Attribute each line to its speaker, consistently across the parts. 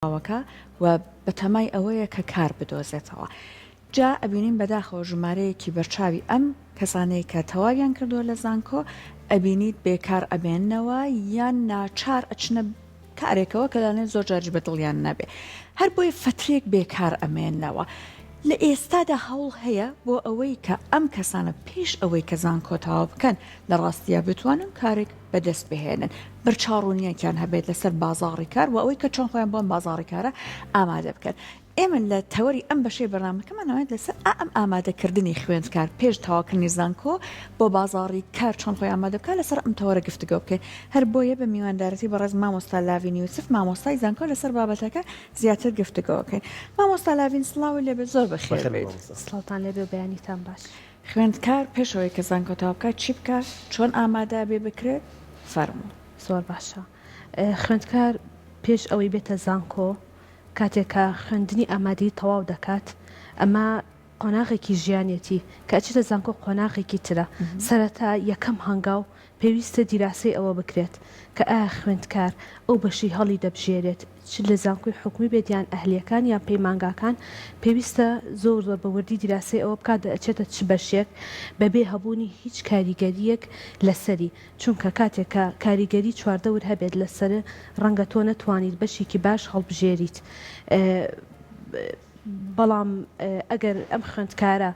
Speaker 1: تەواوەکە و بەتەمای ئەوەیە کە کار بدۆزێتەوە. جا ئەبینین بەداخەوە ژمارەیەکی بەرچاوی ئەم کەسانەی کە تەواویان کردووە لە زانکۆ ئەبینیت بێکار ئەبێنەوە یان ناچار ئەچنە کارێکەوە کە لەوانەیە زۆر جاریش بە دڵیان نەبێ هەر بۆیە فەترێک بێکار ئەمێنەوە. لە ئێستادا هەوڵ هەیە بۆ ئەوەی کە ئەم کەسانە پێش ئەوەی کە زانکۆ تەواو بکەن لە ڕاستیا بتوانن کارێک بەدەست بهێنن، بەرچاوڕوونییەکیان هەبێت لەسەر بازاڕی کار و ئەوەی کە چۆن خۆیان بۆ ئەم بازاڕی کارە ئامادە بکەن. ئێمە لە تەوەری ئەم بەشەی بەرنامەکەمان ئەمەوێت لەسەر ئا ئەم ئامادەکردنی خوێندکار پێش تەواوکردنی زانکۆ بۆ بازاڕی کار چۆن خۆی ئامادە بکات لەسەر ئەم تەوەرە گفتوگۆ بکەین. هەر بۆیە بە میواندارەتی بەڕێز مامۆستا لاڤین یوسف مامۆستای زانکۆ لەسەر بابەتەکە زیاتر گفتوگۆ بکەین. مامۆستا لاڤین سڵاوت لێبێت زۆر بەخێر بێیت.
Speaker 2: سڵاوتان لێبێ و بەیانیتان باش.
Speaker 1: خوێندکار پێش ئەوەی کە زانکۆ تەواو بکات چی بکات؟ چۆن ئامادە ئەبێ بکرێت؟ فەرموو.
Speaker 2: زۆر باشە خوێندکار پێش ئەوەی بێتە زانکۆ کاتێک کە خوێندنی ئامادەیی تەواو دەکات ئەمە قۆناغێکی ژیانیەتی کە ئەچێتە زانکۆ قۆناغێکی ترە سەرەتا یەکەم هەنگاو پێویستە دیراسەی ئەوە بکرێت کە ئایا خوێندکار ئەو بەشەی هەڵی دەبژێرێت چ لە زانکۆی حکومی بێت یان ئەهلیەکان یان پەیمانگاکان پێویستە زۆر زۆر بە وردی دیراسەی ئەوە بکات دەچێتە چ بەشێک بەبێ هەبوونی هیچ کاریگەرییەک لەسەری چونکە کاتێک کە کاریگەری چواردەور هەبێت لەسەر ڕەنگە تۆ نەتوانیت بەشێکی باش هەڵبژێریت بەڵام ئەگەر ئەم خوێندکارە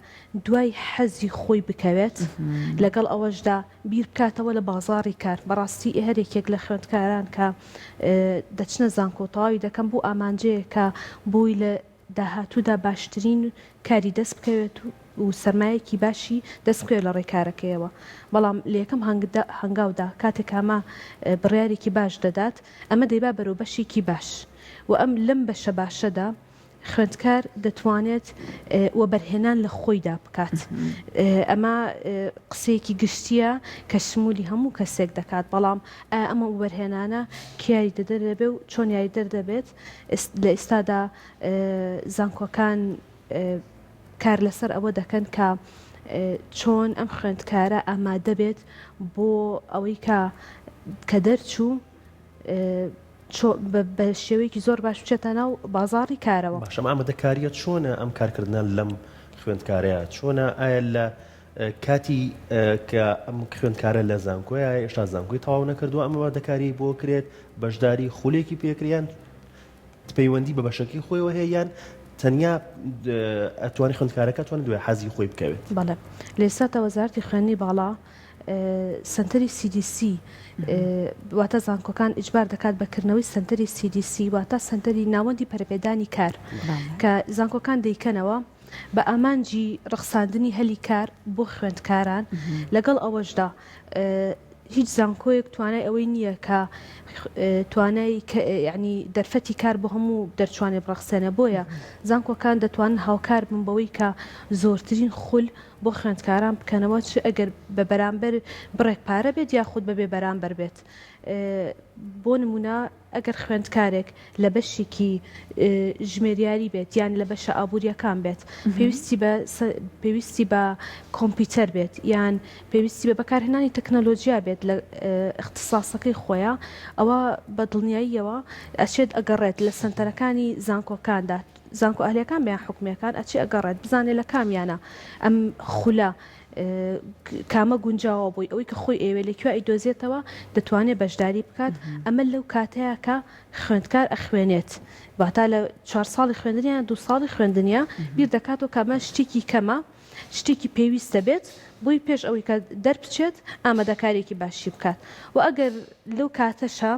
Speaker 2: دوای حەزی خۆی بکەوێت لەگەڵ ئەوەشدا بیر بکاتەوە لە بازاڕی کار، بەڕاستی هەر یەکێک لە خوێندکاران کە دەچنە زانکۆ تەواوی دەکەن بۆ ئامانجەیە کە بۆی لە داهاتوودا باشترین کاری دەست بکەوێت و سەرمایەکی باشی دەست بکەوێت لە ڕێی کارەکەیەوە بەڵام لە یەکەم هەنگاودا کاتێک ئەمە بڕیارێکی باش دەدات ئەمە دەیبا بەرەو بەشێکی باش و ئەم لەم بەشە باشەدا خوێندکار دەتوانێت وەبەرهێنان لە خۆیدا بکات. ئەمە قسەیەکی گشتییە کە شمولی هەموو کەسێک دەکات، بەڵام ئایا ئەم وەبەرهێنانە کێ یاریدەدەر دەبێت و چۆن یاریدەر دەبێت؟ لە ئێستادا زانکۆکان کار لەسەر ئەوە دەکەن کە چۆن ئەم خوێندکارە ئامادە بێت بۆ ئەوەی کە کە دەرچوو بە شێوەیەکی زۆر باش بچێتە ناو بازاڕی کارەوە.
Speaker 3: باشە ئەم ئامادەکارییە چۆنە ئەم کارکردنە لەم خوێندکارەیە چۆنە ئایا لە کاتی کە ئەم خوێندکارە لە زانکۆیە هێشتا زانکۆی تەواو نەکردووە ئەم ئامادەکاری بۆ کرێت بەشداری خولێکی پێکریان پەیوەندی بە بەشەکەی خۆیەوە هەیە یان تەنیا ئەتوانی خوێندکارەکە توانێت دوای حەزی خۆی بکەوێت؟
Speaker 2: بەڵێ لە ئێستادا وەزارەتی خوێندنی باڵا سەنتەری سی دی سی واتە زانکۆکان ئیجبار دەکات بە کردنەوەی سەنتەری سی دی سی واتە سەنتەری ناوەندی پەرەپێدانی کار کە زانکۆکان دەیکەنەوە بە ئامانجی ڕەخساندنی هەلی کار بۆ خوێندکاران لەگەڵ ئەوەشدا هیچ زانکۆیەک توانای ئەوەی نییە کە توانای ینی دەرفەتی کار بۆ هەموو دەرچوانێ بڕەخسێنە بۆیە زانکۆکان دەتوانن هاوکار بن بەوەی کە زۆرترین خول بۆ خوێندکاران بکەنەوە چ ئەگەر بە بەرامبەر بڕێک پارە بێت یاخود بەبێ بەرامبەر بێت بۆ نمونە ئەگەر خوێندکارێک لە بەشێکی ژمێریاری بێت یان لە بەشە ئابووریەکان بێت پێویستی بە پێویستی بە کۆمپیوتەر بێت یان پێویستی بە بەکارهێنانی تەکنەلۆجیا بێت لە اختصاصەکەی خۆیان ئەوە بە دڵنیاییەوە ئەچێت ئەگەڕێت لە سەنتەرەکانی زانکۆکاندا زانکۆ ئەهلیەکان بێ یان حکومیەکان ئەچێ ئەگەڕێت بزانێ لە کامیانە ئەم خولە کامە گونجاوە بۆی ئەوەی کە خۆی ئەیەوێ لە کوێ ئەیدۆزێتەوە دەتوانێ بەشداری بکات ئەمە لەو کاتەیە کە خوێندکار ئەخوێنێت واتا لە چوار ساڵی خوێندنیان دوو ساڵی خوێندنیە بیر دەکاتەوە کە ئەمە شتێکی کەمە شتێکی پێویستە بێت بۆی پێش ئەوەی کە دەربچێت ئامادەکاریەکی باشی بکات و ئەگەر لەو کاتەشە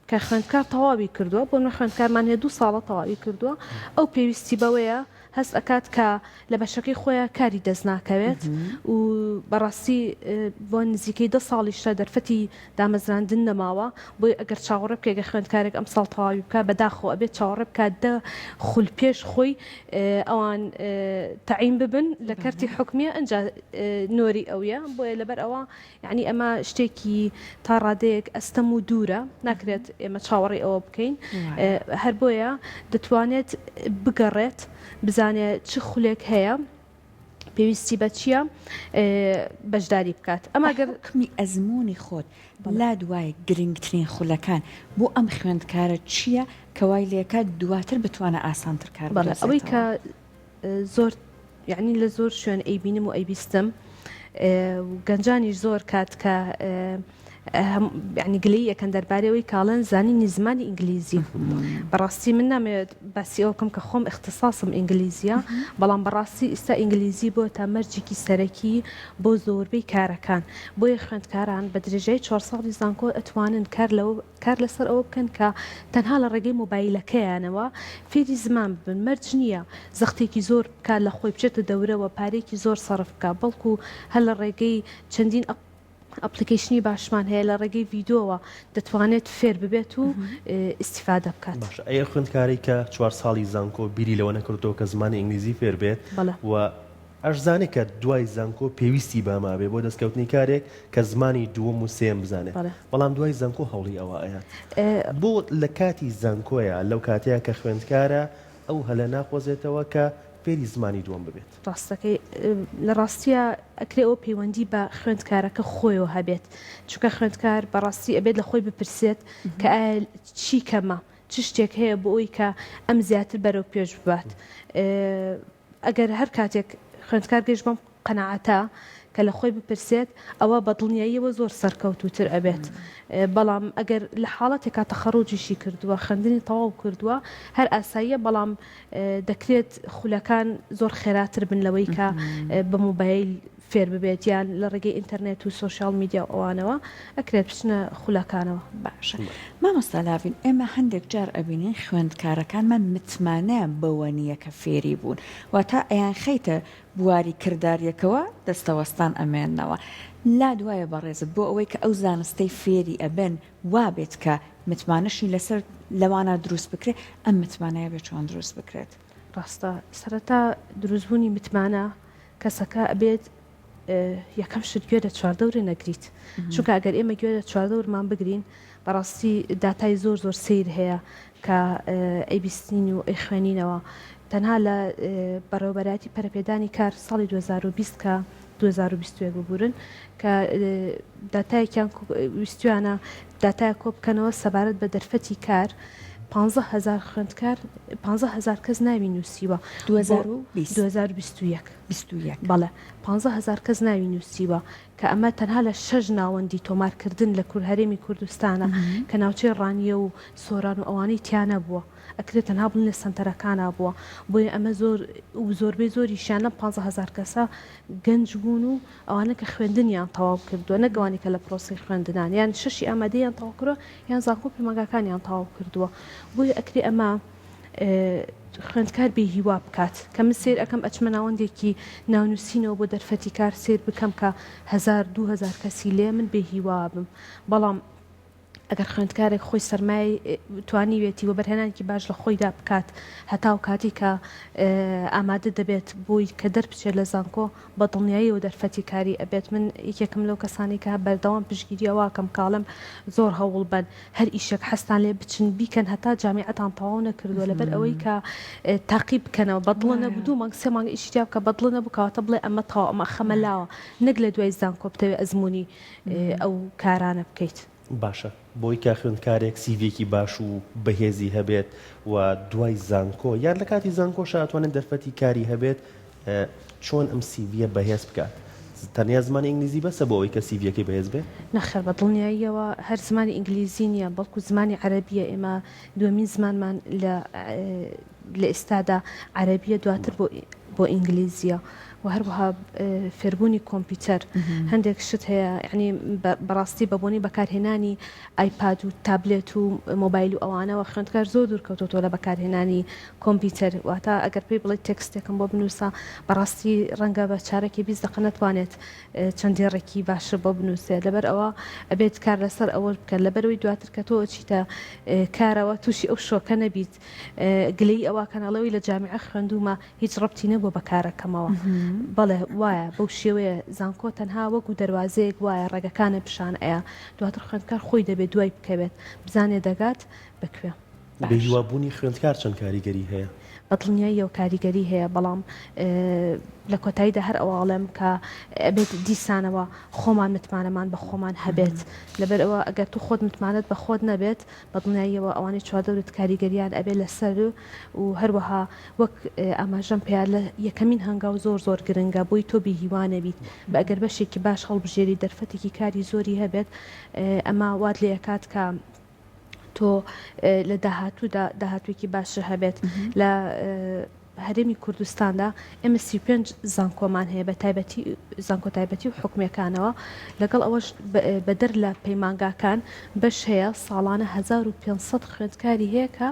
Speaker 2: کە خوێندکار تەواوی کردووە، بۆ نمونە خوێندکارمان هەیە دوو ساڵە تەواوی کردووە، ئەو پێویستی بەوەیە هەست ئەکات کە لە بەشەکەی خۆیا کاری دەست ناکەوێت و بەڕاستی بۆ نزیکەی دە ساڵیشە دەرفەتی دامەزراندن نەماوە، بۆیە ئەگەر چاوەڕێ بکەی گەر خوێندکارێک ئەمساڵ تەواوی بکات بەداخەوە ئەبێت چاوەڕێ بکات دە خول پێش خۆی ئەوان تەعین ببن لە کەرتی حکومیە ئەنجا نۆری ئەویە، بۆیە لەبەر ئەوە یەعنی ئەمە شتێکی تا ڕادەیەک ئەستەم و دوورە، ناکرێت ئێمە چاوەڕێی ئەوە بکەین، هەر بۆیە دەتوانێت بگەڕێت بزانێت چ خولێک هەیە پێویستی بە چییە بەشداری بکات.
Speaker 1: ئەمە گەر حوکمی ئەزموونی خۆت لات وایە گرنگترین خولەکان بۆ ئەم خوێندکارە چییە؟ کە وای لێکات دواتر بتوانێت ئاسانتر کار
Speaker 2: بەڵێ ئەوەی
Speaker 1: بدۆزێتەوە؟
Speaker 2: کە زۆر یەعنی لە زۆر شوێن ئەیبینم و ئەیبیستم و گەنجانیش زۆر کات کە یعنی گلەیی ئەکەن دەربارەی ئەوەی کاڵێن زانینی زمانی ئینگلیزی بەڕاستی من نامەوێت باسی ئەوە بکەم کە خۆم اختصاصم ئینگلیزیە بەڵام بەڕاستی ئیستا ئینگلیزی بۆ تا مەرجێکی سەرەکی بۆ زۆربەی کارەکان بۆیە خوێندکاران بە درێژای چوار ساڵی زانکۆ ئەتوانن کار لەوە کار لەسەر ئەوە بکەن کە تەنها لە ڕێگەی مۆبایلەکەیانەوە فێری زمان ببن، مەرج نییە زەختێکی زۆر بکات لە خۆی بچێتە دەورەوە پارەیەکی زۆر سەرف بکات، بەڵکو هەر لە ڕێگەی چەندین application ی باشمان هەیە لە ڕێگەی ڤیدۆوە دەتوانێت فێر ببێت و ئیستیفادە بکات.
Speaker 3: باشە ئەی ئەو خوێندکارەی کە چوار ساڵی زانکۆ بیری لەوە نەکردۆتەوە کە زمانی ئینگلیزی فێر بێت و ئەشزانێ کە دوای زانکۆ پێویستی بەمە ئەبێ بۆ دەستکەوتنی کارێک کە زمانی دووەم و سێیەم بزانێت بەڵام دوای زانکۆ هەوڵی ئەوە ئەیات بۆ لە کاتی زانکۆیا لەو کاتەیا کە خوێندکارە ئەو هەلە ناقۆزێتەوە کە فێری زمانی دووەم ببێت.
Speaker 2: ڕاستەکەی لە ڕاستیا ئەکرێ ئەوە پەیوەندی بە خوێندکارەکە خۆیەوە هەبێت چونکە خوێندکار بەڕاستی ئەبێت لە خۆی بپرسێت کە ئایا چی کەمە چ شتێک هەیە بۆ ئەوی کە ئەم زیاتر بەرەو پێش ببات ئەگەر هەر کاتێک خوێندکار گەیشت بەم قەناعەتە کە لە خۆی بپرسێت ئەوە بە دڵنیاییەوە زۆر سەرکەوتووتر ئەبێت بەڵام ئەگەر لە حاڵەتێکا تەخەڕوجیشی کردووە خوێندنی تەواو کردووە هەر ئاساییە بەڵام دەکرێت خولەکان زۆر خێراتر بن لەوەی کە بە مۆبایل فێر ببێت یان لە ڕێگەی ئینتەرنێت و social media و ئەوانەوە ئەکرێت بچنە خولەکانەوە.
Speaker 1: باشە مامۆستا لاڤین ئێمە هەندێک جار ئەبینین خوێندکارەکانمان متمانەیان بەوە نییە کە فێری بوون واتا ئەیانخەیتە بواری کرداریەکەوە دەستەوەستان ئەمێننەوە لات وایە بەڕێزت بۆ ئەوەی کە ئەو زانستەی فێری ئەبن وابێت کە متمانەشی لەسەر لەوانە دروست بکرێت ئەم متمانەیە بێ چۆن دروست بکرێت؟
Speaker 2: ڕاستە سەرەتا دروستبوونی متمانە کەسەکە ئەبێت یەکەم شت گوێ لە چواردەورێ نەگریت چونکە ئەگەر ئێمە گوێ لە چواردەورمان بگرین بەڕاستی داتای زۆر زۆر سیر هەیە کە ئەیبیستین و ئەیخوێنینەوە تەنها لە بەڕێوەبەرایەتی پەرەپێدانی کار ساڵی 2020 کە 2021 ببورن کە داتایەکیان ویستویانە داتایە کۆ بکەنەوە سەبارەت بە دەرفەتی کار 15 هزار خوێندکار 15 هزار کەس ناوی نووسیوە 2021 21 بەڵێ 15 هزار کەس ناوی نووسیوە کە ئەمە تەنها لە شەش ناوەندی تۆمارکردن لە کور هەرێمی کوردستانە کە ناوچەی ڕانیە و سۆران و ئەوانەی تیا نەبووە ئەکرێت تەنها بڵێن لە سەنتەرەکانا بووە بۆیە ئەمە زۆر و زۆربەی زۆریشیان لەم 15 هزار کەسە گەنج بوون و ئەوانە کە خوێندنیان تەواو کردووە نەک ئەوانەی کە لە پرۆسەی خوێندنان یان شەشی ئامادەییان تەواو کردووە یان زانکۆ و پەیمانگاکانیان تەواو کردووە بۆیە ئەکرێ ئەمە خوێندکار بێ هیوا بکات کە من سەیر ئەکەم ئەچمە ناوەندێکی ناونووسینەوە بۆ دەرفەتی کار سەیر بکەم کە هەزار 2000 کەسی لێ من بێ هیوا بم بەڵام ئەگەر خوێندکارێک خۆی سەرمایەی توانیوێتی وەبەرهێنانێکی باش لە خۆیدا بکات هەتاو کاتی کە ئامادە دەبێت بۆی کە دەربچێت لە زانکۆ بە دڵنیاییەوە دەرفەتی کاری ئەبێت من یەکێکم لەو کەسانەی کە بەردەوام پشتگیری ئەوە ئەکەم کە ئەڵێم زۆر هەوڵ بەن هەر ئیشێک حەزتان لێ بچن بیکەن هەتا جامیعەتان تەواو نەکردووە لەبەر ئەوەی کە تاقی بکەنەوە بەدڵە نەبوو دوو مانگ سێ مانگ ئیشی تیا بکە بەدڵە نەبوو کەواتە بڵێ ئەمە تەواو ئەمە خەمە لاوە نەک لە دوای زانکۆ بتەوێ ئەزموونی ئەو کارانە بکەیت.
Speaker 3: باشە بۆی کە خوێندکارێک سیڤیەکی باش و بەهێزی هەبێت و دوای زانکۆ یان لە کاتی زانکۆشا ئەتوانێت دەرفەتی کاری هەبێت چۆن ئەم سیڤیە بەهێز بکات؟ تەنیا زمانی ئینگلیزی بەسە بۆ ئەوەی کە سیڤیەکەی بەهێز بێ؟
Speaker 2: نەخێر بە دڵنیاییەوە هەر زمانی ئینگلیزی نییە بەڵکو زمانی عەرەبییە ئێمە دووەمین زمانمان لە لە ئێستادا عەرەبییە دواتر بۆ بۆ ئینگلیزییە و هەروەها فێربوونی کۆمپیوتەر هەندێک شت هەیە یعنی بەڕاستی بە بۆنەی بەکارهێنانی ئایپاد و تابلێت و مۆبایل و ئەوانەوە خوێندکار زۆر دوور کەوتۆتەوە لە بەکارهێنانی کۆمپیوتەر واتە ئەگەر پێی بڵێ تێکستێکم بۆ بنووسە بەڕاستی ڕەنگە بە چارەکی 20 دقە نەتوانێت چەند دێڕێکی باشە بۆ بنووسێت لەبەر ئەوە ئەبێت کار لەسەر ئەوە بکەن لەبەرەوەی دواتر کە تۆ ئەچیتە کارەوە تووشی ئەو شۆکە نەبیت گلەیی ئەوە کەن ئەڵێ ئەوەی لە جامیعە خوێندوومە هیچ ڕەبتی نەبووە بە کارەکەمەوە. بەڵێ وایە بەو شێوەیە زانکۆ تەنها وەکو دەروازەیەک وایە ڕێگەکانت پیشان ئەیا دواتر خوێندکار خۆی دەبێت دوای بکەوێت بزانێ دەگات بە کوێ.
Speaker 3: بێهیوابوونی خوێندکار چەند کاریگەری هەیە؟
Speaker 2: بە دڵنیاییەوە کاریگەری هەیە، بەڵام لە کۆتاییدا هەر ئەوە ئەڵێم کە ئەبێت دیسانەوە خۆمان متمانەمان بە خۆمان هەبێت، لەبەر ئەوە ئەگەر تۆ خۆت متمانەت بە خۆت نەبێت بە دڵنیاییەوە ئەوانەی چواردەورت کاریگەریان ئەبێت لەسەر و هەروەها وەک ئاماژەم پێیا لە یەکەمین هەنگاو زۆر زۆر گرنگە بۆی تۆ بێ هیوا نەبیت بە ئەگەر بەشێکی باش هەڵبژێری دەرفەتێکی کاری زۆری هەبێت ئەمە وات لێ ئەکات کە تۆ لە داهاتوودا داهاتوویەکی باشتر هەبێت لە هەرێمی کوردستاندا ئێمە 35 زانکۆمان هەیە بە تایبەتی زانکۆ تایبەتی و حکومیەکانەوە لەگەڵ ئەوەش بەدەر لە پەیمانگاکان بەش هەیە ساڵانە 1500 خوێندکاری هەیە کە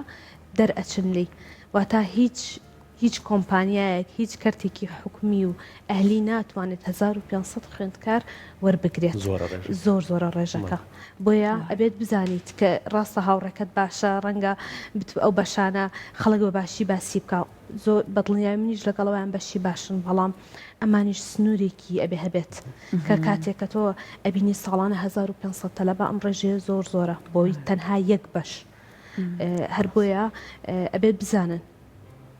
Speaker 2: دەرئەچن لێی واتا هیچ هیچ کۆمپانیایەک، هیچ کەرتێکی حکومی و ئەهلی ناتوانێت 1500 خوێندکار وەربگرێت.
Speaker 3: زۆرە ڕێژەکە.
Speaker 2: زۆر زۆرە ڕێژەکە. بۆیە ئەبێت بزانیت کە ڕاستە هاوڕێکەت باشە، ڕەنگە ئەو بەشانە خەڵک بە باشی باسی بکا، زۆر بە دڵنیایی منیش لەگەڵ ئەویان بەشی باشن، بەڵام ئەمانیش سنوورێکی ئەبێ هەبێت کە کاتێک کە تۆ ئەبینی ساڵانە 1500 تەلەبە ئەم ڕێژەیە زۆر زۆرە بۆی تەنها یەک بەش. هەر بۆیە ئەبێت بزانن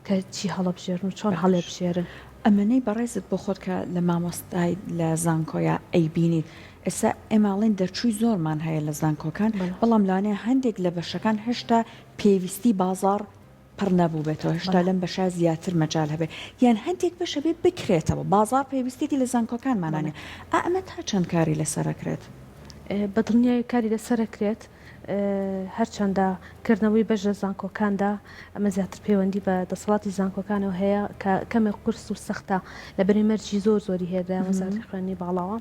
Speaker 2: کە چی هەڵەبژێرن و چۆن هەڵێبژێرن.
Speaker 1: ئەمەنەی بەڕێزت بۆ خۆت کە لە مامۆستای لە زانکۆیا ئەیبینیت ئێستا ئێمە ئەڵێین دەرچووی زۆرمان هەیە لە زانکۆکان بەڵام لەوانەیە هەندێک لە بەشەکان هێشتا پێویستی بازاڕ پڕ نەبووبێتەوە هێشتا لەم بەشە زیاتر مەجال هەبێ یان هەندێک بەش هەبێ بکرێتەوە بازاڕ پێویستێتی لە زانکۆکانمانا نیە ئا ئەمە تا چەند کاری لەسەر ئەکرێت؟
Speaker 2: بە دڵنیایی کاری لەسەر ئەکرێت هەرچەندە کردنەوەی بەش لە زانکۆکاندا ئەمە زیاتر پەیوەندی بە دەسەڵاتی زانکۆکانەوە هەیە کە کەمێک قورس و سەختە لەبەری مەرجی زۆر زۆری هەیە لە وەزارەتی خوێندنی باڵاوە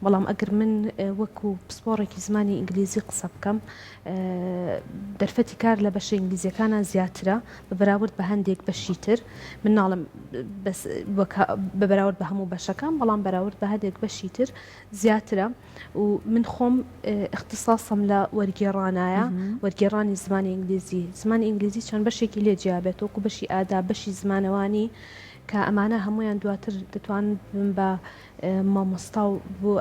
Speaker 2: بەڵام ئەگەر من وەکو پسپۆڕێکی زمانی ئینگلیزی قسە بکەم دەرفەتی کار لە بەشە ئینگلیزیەکانە زیاترە بە بەراورد بە هەندێک بەشی تر من ناڵم بەس بە بەراورد بە هەموو بەشەکان بەڵام بەراورد بە هەندێک بەشی تر زیاترە و من خۆم ئیختیساسم لە وەرگێڕانایە، وەرگێڕانی زمانی ئینگلیزی. زمانی ئینگلیزی چەند بەشێکی لێ جیا بێت وەکو بەشی ئاداب، بەشی زمانەوانی کە ئەمانە هەموویان دواتر دەتوانن ببن بە مامۆستا و بۆ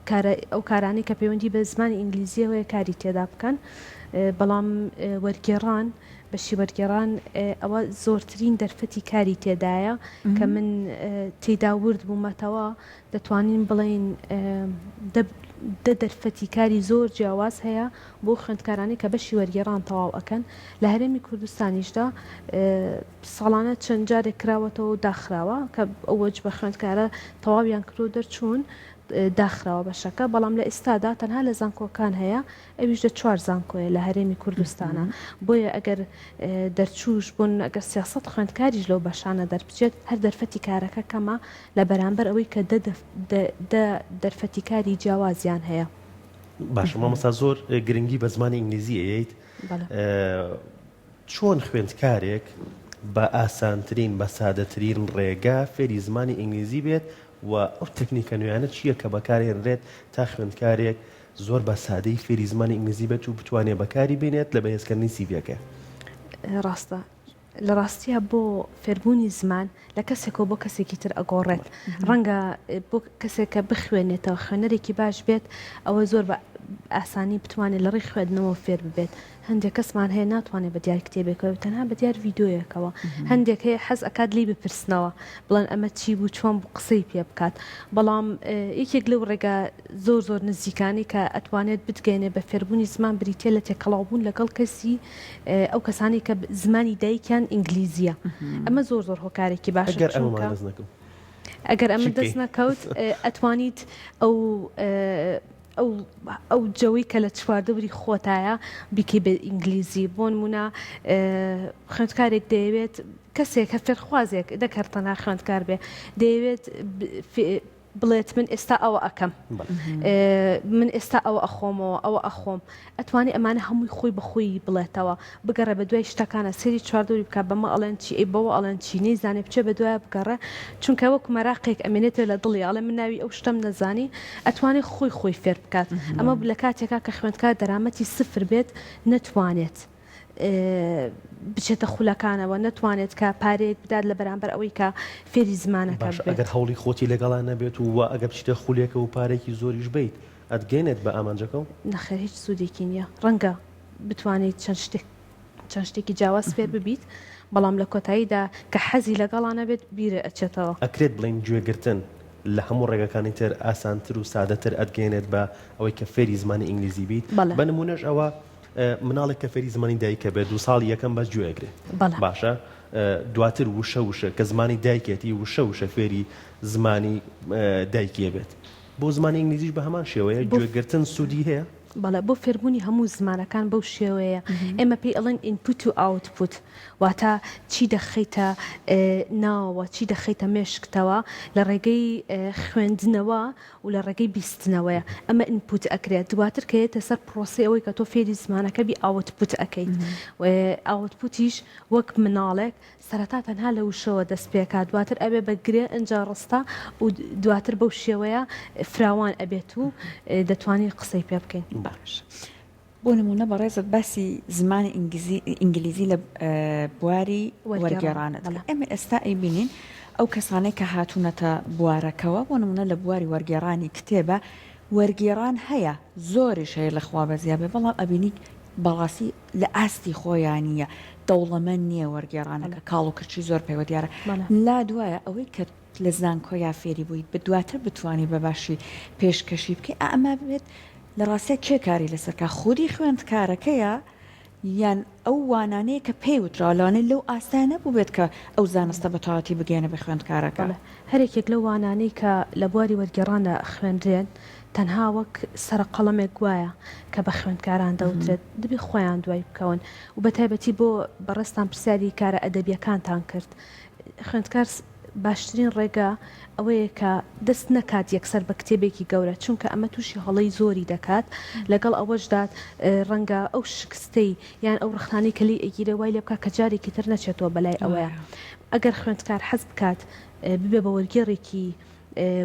Speaker 2: کارە ئەو کارانەی کە پەیوەندی بە زمانی ئینگلیزیەوە هەیە کاری تێدا بکەن. بەڵام وەرگێڕان بەشی وەرگێڕان ئەوە زۆرترین دەرفەتی کاری تێدایە کە من تێیدا ورد بوومەتەوە. دەتوانین بڵێین دە دەرفەتی کاری زۆر جیاواز هەیە بۆ خوێندکارانی کە بەشی وەرگێڕان تەواو ئەکەن لە هەرێمی کوردستانیشدا ساڵانە چەند جارێک کراوەتەوە و داخراوە کە ئەو وەجبە خوێندکارە تەواویان کردو دەرچوون داخراوە بەشەکە بەڵام لە ئێستادا تەنها لە زانکۆکان هەیە ئەویش لە چوار زانکۆیە لە هەرێمی کوردستانە بۆیە ئەگەر دەرچووش بۆ نمونە ئەگەر 300 خوێندکاریش لەو بەشانە دەربچێت هەر دەرفەتی کارەکە کەمە لە بەرامبەر ئەوەی کە دە دەرفەتی کاری جیاوازیان هەیە.
Speaker 3: باشە مامۆستا زۆر گرنگی بە زمانی ئینگلیزی ئەیەیت چۆن خوێندکارێک بە ئاسانترین بە سادەترین ڕێگا فێری زمانی ئینگلیزی بێت و ئەو تەکنیکە نوێیانە چییە کە بەکارهێنرێت تا خوێندکارێک زۆر بە سادەیی فێری زمانی ئینگلیزی بێت و بتوانێت بەکاری بێنێت لە بەهێزکردنی سیڤیەکەی؟
Speaker 2: ڕاستە لە ڕاستیا بۆ فێربوونی زمان لە کەسێکەوە بۆ کەسێکی تر ئەگۆڕێت ڕەنگە بۆ کەسێک کە بخوێنێتەوە خوێنەرێکی باش بێت ئەوە زۆر بە ئاسانی بتوانێت لە ڕێی خوێندنەوە فێر ببێت هەندێک کەسمان هەیە ناتوانێت بە دیار کتێبێکەوە تەنها بە دیار ڤیدیۆیەکەوە هەندێک هەیە حەز ئەکات لێی بپرسنەوە بڵێن ئەمە چی بوو چۆن بوو قسەی پێ بکات بەڵام یەکێک لەو ڕێگا زۆر زۆر نزیکانەی کە ئەتوانێت بتگەیەنێت بە فێربوونی زمان بریتیە لە تێکەڵاوبوون لەگەڵ کەسی ئەو کەسانەی کە زمانی دایکیان ئینگلیزیە ئەمە زۆر زۆر هۆکارێکی باشە
Speaker 3: ئەگەر ئەمەمان دەست نەکەوت
Speaker 2: ئەگەر ئەمە دەست نەکەوت ئەتوانیت ئەو ئەو ئەو جەوەی کە لە چواردەوری خۆتایە بیکەی بە ئینگلیزی بۆ نمونە خوێندکارێک دەیەوێت کەسێک هە فێرخوازێک نەک هەر تەنها خوێندکار بێ دەیەوێت بڵێت من ئێستا ئەوە ئەکەم من ئێستا ئەوە ئەخۆمەوە ئەوە ئەخۆم ئەتوانی ئەمانە هەمووی خۆی بەخۆی بڵێتەوە بگەڕێ بە دوای شتەکانە سەیری چواردەوری بکە بەمە ئەڵێن چی ئەی بەوە ئەڵێن چی نەیزانێ بچێ بە دوایە بگەڕێ چونکە وەکو مەراقێک ئەمێنێتەوە لە دڵی ئەڵێ من ناوی ئەو شتەم نەزانی ئەتوانێ خۆی خۆی فێر بکات ئەمە لە کاتێکا کە خوێندکار دەرامەتی سفر بێت نەتوانێت بچێتە خولەکانەوە نەتوانێت کە پارەیەک بدات لە بەرامبەر ئەوەی کە فێری زمانەکە
Speaker 3: باشە ئەگەر هەوڵی خۆتی لەگەڵا نەبێت و وە ئەگەر بچیتە خولێکەوە و پارەیەکی زۆریش بەیت ئەتگەیەنێت بە ئامانجەکەو؟
Speaker 2: نەخێر هیچ سوودێکی نییە ڕەنگە بتوانیت چەند شتێک. چەند شتێکی جیاواز فێر ببیت بەڵام لە کۆتاییدا کە حەزی لەگەڵا نەبێت بیرت ئەچێتەوە.
Speaker 3: ئەکرێت بڵێین گوێگرتن لە هەموو ڕێگەکانی تر ئاسانتر و سادەتر ئەتگەیەنێت بە ئەوەی کە فێری زمانی ئینگلیزی بیت
Speaker 2: بەڵێ.
Speaker 3: بە نموونەش ئەوە مناڵێک کە فێری زمانی دایکە بێت دوو ساڵی یەکەم بەس گوێ ئەگرێ
Speaker 2: بەڵێ.
Speaker 3: باشە دواتر وشە وشە کە زمانی دایکێتی وشە وشە فێری زمانی دایکی ئەبێت بۆ زمانی ئینگلیزیش بە هەمان شێوەیە
Speaker 2: بۆ
Speaker 3: گوێگرتن سوودی هەیە؟
Speaker 2: بەڵێ بۆ فێربوونی هەموو زمانەکان بەو شێوەیە ئێمە پێی ئەڵێن input و output واتە چی دەخەیتە ناوەوە چی دەخەیتە مێشکتەوە لە ڕێگەی خوێندنەوە و لە ڕێگەی بیستنەوەیە ئەمە input ئەکرێت دواتر کە یەتە سەر پرۆسەی ئەوەی کە تۆ فێری زمانەکە بی output ئەکەیت output یش وەک مناڵێک سەرەتا تەنها لە وشەوە دەست پێکات دواتر ئەبێ بە گرێ ئنجا ڕستە و دواتر بەو شێوەیە فراوان ئەبێت و دەتوانین قسەی پێ بکەین.
Speaker 1: باش بۆ نموونە بەڕێزت باسی زمانی ئینگلیزی لە بواری وەرگێڕانت کرد ئێمە ئێستا ئەیبینین ئەو کەسانەی کە هاتوونەتە بوارەکەوە بۆ نموونە لە بواری وەرگێڕانی کتێبە وەرگێڕان هەیە زۆریش هەیە لە خوا بەزیا بێ بەڵام ئەبینی بەڕاستی لە ئاستی خۆیا نییە، دەوڵەمەند نییە وەرگێڕانەکە، کاڵ و کرچی زۆر پێوە دیارە. لا دوایە ئەوەی کە لە زانکۆیا فێری بوویت دواتر بتوانی بە باشی پێشکەشی بکەی، ئا ئەمە بێت لە ڕاستیا کێ کاری لەسەر کا؟ خودی خوێندکارەکەیە یان ئەو وانانەیە کە پێی وتراوە؟ لەوانەیە لەو ئاستە نەبووبێت کە ئەو زانستە بە تەواوەتی بگەیەنێ بە خوێندکارەکە.
Speaker 2: بەڵێ هەر یەکێک لەو وانانەی کە لە بواری وەرگێڕاندا ئەخوێنرێن تەنها وەک سەرە قەڵەمێک وایە کە بە خوێندکاران دەوترێت دەبێ خۆیان دوای بکەون و بە تایبەتی بۆ بەڕێزتان پرسیاری کارە ئەدەبیەکانتان کرد خوێندکار باشترین ڕێگا ئەوەیە کە دەست نەکات یەکسەر بە کتێبێکی گەورە چونکە ئەمە تووشی هەڵەی زۆری دەکات لەگەڵ ئەوەشدا ڕەنگە ئەو شکستەی یان ئەو ڕەخنانەی کە لێی ئەگیرێ وای لێ بکات کە جارێکی تر نەچێتەوە بەلای ئەوەیا ئەگەر خوێندکار حەز بکات ببێ بە وەرگێڕێکی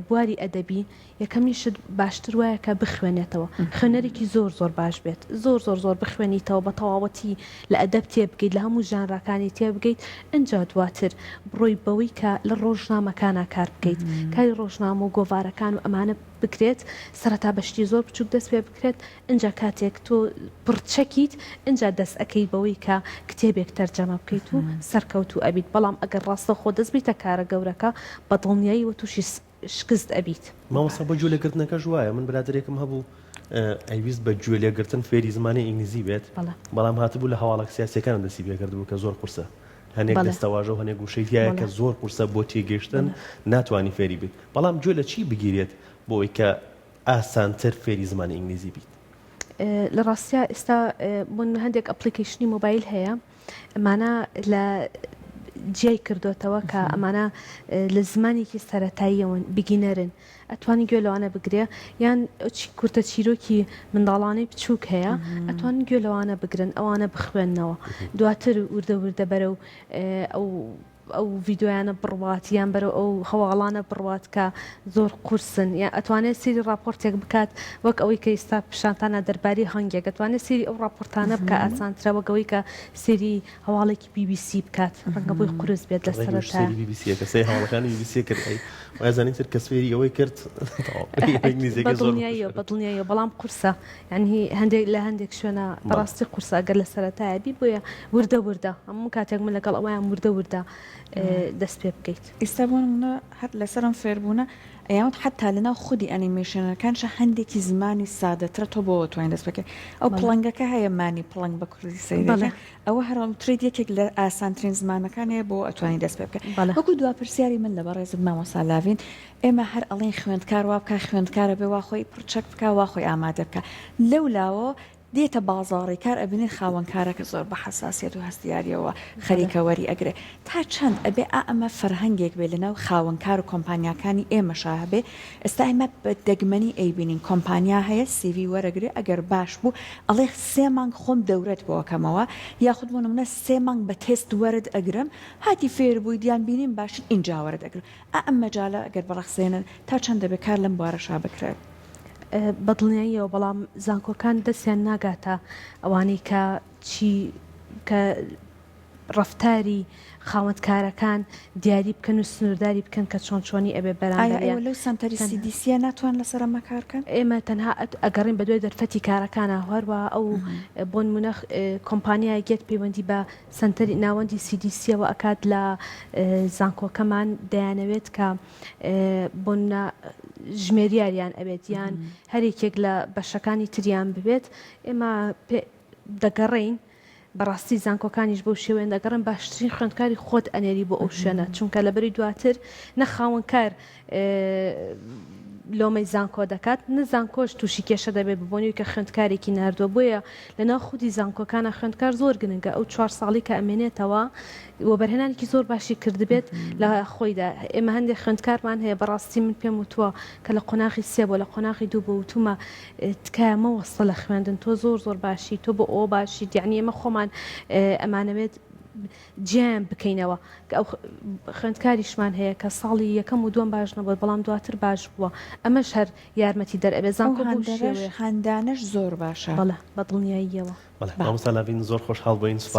Speaker 2: بواری ئەدەبی یەکەمین شت باشتر وایە کە بخوێنێتەوە خوێنەرێکی زۆر زۆر باش بێت زۆر زۆر زۆر بخوێنیتەوە بە تەواوەتی لە ئەدەب تێبگەیت لە هەموو ژانراکانی تێبگەیت ئینجا دواتر بڕۆی بەوەی کە لە ڕۆژنامەکانا کار بکەیت کاری ڕۆژنامە و گۆڤارەکان و ئەمانە بکرێت سەرەتا بە شتی زۆر بچوک دەست پێ بکرێت ئینجا کاتێک تۆ پڕ چەکیت ئینجا دەست ئەکەیت بەوەی کە کتێبێک تەرجەمە بکەیت و سەرکەوتوو ئەبیت بەڵام ئەگەر ڕاستەوخۆ دەست بیتە کارە گەورەکە بە دڵنیاییەوە توشی شکست ئەبیت.
Speaker 3: مامۆستا بۆ گوێ لێگرتنەکەش وایە من برادەرێکم هەبوو ئەیویست بە گوێ لێگرتن فێری زمانی ئینگلیزی بێت بەڵام هاتبوو لە هەواڵە سیاسیەکان دەستی پێکردبوو کە زۆر قورسە هەنێک دەستەواژە و هەنێک وشەی تایە کە زۆر قورسە بۆ تێگەیشتن ناتوانانی فێری بیت بەڵام گوێ لە چی بگیرێت بۆ ئەوەی کە ئاسانتر فێری زمانی ئینگلیزی بیت؟
Speaker 2: لە ڕاستیا ئێستا بۆ هەندێک application ی مۆبایل هەیە ئەمانە لە جیای کردوتەوە کە ئەمانە لە زمانێکی سەتاییەوەن beginner ن ئەتوانی گوێ لەوانە بگرێ یان کورتە چیرۆکی منداڵانەی بچووک هەیە ئەتوان گوێ لەوانە بگرن ئەوانە بخوێندنەوە دواتر وردە وردە بەرەو ئەو ئەو ڤیدۆیانە بڕوات یان بەرەو ئەو هەواڵانە بڕوات کە زۆر قورسن یان ئەتوانێت سەیری ڕاپۆرتێک بکات وەک ئەوەی کە ئیستا پیشانتانە دەرباری هەنگێک ئەتوانێت سەیری ئەو ڕاپۆرتانە بکە ئاسانترە وەک ئەوەی کە سەیری هەواڵێکی بی بی سی بکات ڕەنگە بۆی قورس بێت لە سەرەتا
Speaker 3: سەیری بی بی سی کە سەیری هەواڵەکانی بی بی سی کرد ئەی وای تر کە سوێری ئەوەی کرد ئینگلیزیەکەی زۆر
Speaker 2: بەدڵنیاییەوە بەدڵنیاییەوە بەڵام قورسە یانی هەندێک لە هەندێک شوێنە بەڕاستی قورسە ئەگەر لە سەرەتایە بی بۆیە وردە وردە هەموو کاتێک من لەگەڵ ئەوەیان وردە وردە دەست پێ بکەیت.
Speaker 1: ئیستا بۆ نمونە هەر لەسەر ئەم فێربوونە ئەیان وت حەتا لەناو خودی ئەنیمەیشنەکانشا هەندێکی زمانی سادەترە تۆ بۆ توانین دەست پێ بکەی ئەو پڵنگەکە هەیە مانی پڵنگ بە کوردی سەیرەکە ئەوە هەر ئەوترێت یەکێک لە ئاسانترین زمانەکانەیە بۆ ئەتوانی دەست پێ بکەی وەکو دوا پرسیاری من لە بەڕێزت مامۆستا لاڤین ئێمە هەر ئەڵێین خوێندکار وا بکا خوێندکار ئەبێ وا خۆی پڕ چەک بکا وا خۆی ئامادە بکا لەو لاوە دێتە بازاڕی کار ئەبینین خاوەن کارەکە زۆر بە حەساسیەت و هەستیاریەوە خەریکە وەری ئەگرێ تا چەند ئەبێ ئا ئەمە فەرهەنگێک بێ لەناو خاوەن کار و کۆمپانیاکانی ئێمەشا هەبێ ئێستا ئێمە بە دەگمەنی ئەیبینین کۆمپانیا هەیە سیڤی وەرەگرێ ئەگەر باش بوو ئەڵێ سێ مانگ خۆم دەورەت بۆ ئەکەمەوە یاخود بۆ نمونە سێ مانگ بە تێست وەرت ئەگرم هاتی فێر بوویت یان بینیم باشیت ئینجا وەرت ئەگرم ئا ئەم مەجالە گەر بڕەخسێنن تا چەند دەبێ کار لەم بوارەشا بکرێت؟
Speaker 2: بەدڵنیاییەوە بەڵام زانکۆکان دەستیان ناگاتە ئەوانەی کە چی کە. ڕەفتاری خاوەندکارەکان دیاری بکەن و سنوورداری بکەن کە چۆن چۆنی ئەبێ
Speaker 1: ئایا
Speaker 2: بەرامبەریان.
Speaker 1: ئێوە لەو سەنتەری
Speaker 2: تەنها.
Speaker 1: CDC یە ناتوان لەسەر ئەمە کار بکەن؟
Speaker 2: ئێمە تەنها ئەگەڕێین بەدوای دەرفەتی کارەکانا، هەروەها ئەو بۆ نموونە کۆمپانیایەک یەت پەیوەندی بە سەنتەری ناوەندی CDC یەوە ئەکات لە زانکۆکەمان دەیانەوێت کە بۆ نموونە ژمێریاریان ئەوێت یان هەر یەکێک لە بەشەکانی تریان ببێت ئێمە دەگەڕێین بەڕاستی زانکۆکانیش بەو شێوەیەن دەگەڕێن باشترین خوێندکاری خۆت ئەنێری بۆ ئەو شوێنە چونکە لەبەری دواتر نە خاوەنکار لۆمەی زانکۆ دەکات نە زانکۆش تووشی کێشە دەبێت ببۆنی کە خوێندکارێکی ناردووە بۆیە لەناو خودی زانکۆکانە خوێندکار زۆر گرنگە ئەو چوار ساڵی کە ئەمێنێتەوە وەبەرهێنانێکی زۆر باشی کردبێت لە خۆیدا ئێمە هەندێک خوێندکارمان هەیە بەڕاستی من پێم وتووە کە لە قۆناغی سێ بۆ لە قۆناغی دوو بۆ وتومە تکایە مەوەستە لە خوێندن تۆ زۆر زۆر باشی تۆ بۆ ئەوە باشیت یعنی ئێمە خۆمان ئەمانەوێت جیایان بکەینەوە کە ئەو خوێندکاریشمان هەیە کە ساڵی یەکەم و دووەم باش نەبووە بەڵام دواتر باش بووە ئەمەش هەر یارمەتی دەر ئەبێ
Speaker 1: ئەو
Speaker 2: زانکۆ بەو
Speaker 1: هاندەرەش
Speaker 2: شێوەیە
Speaker 1: هاندانەش زۆر باشە.
Speaker 2: بەڵێ بە دڵنیاییەوە.
Speaker 3: بەڵێ مامۆستا لاڤین زۆر خۆشحاڵ بووین سوپاس.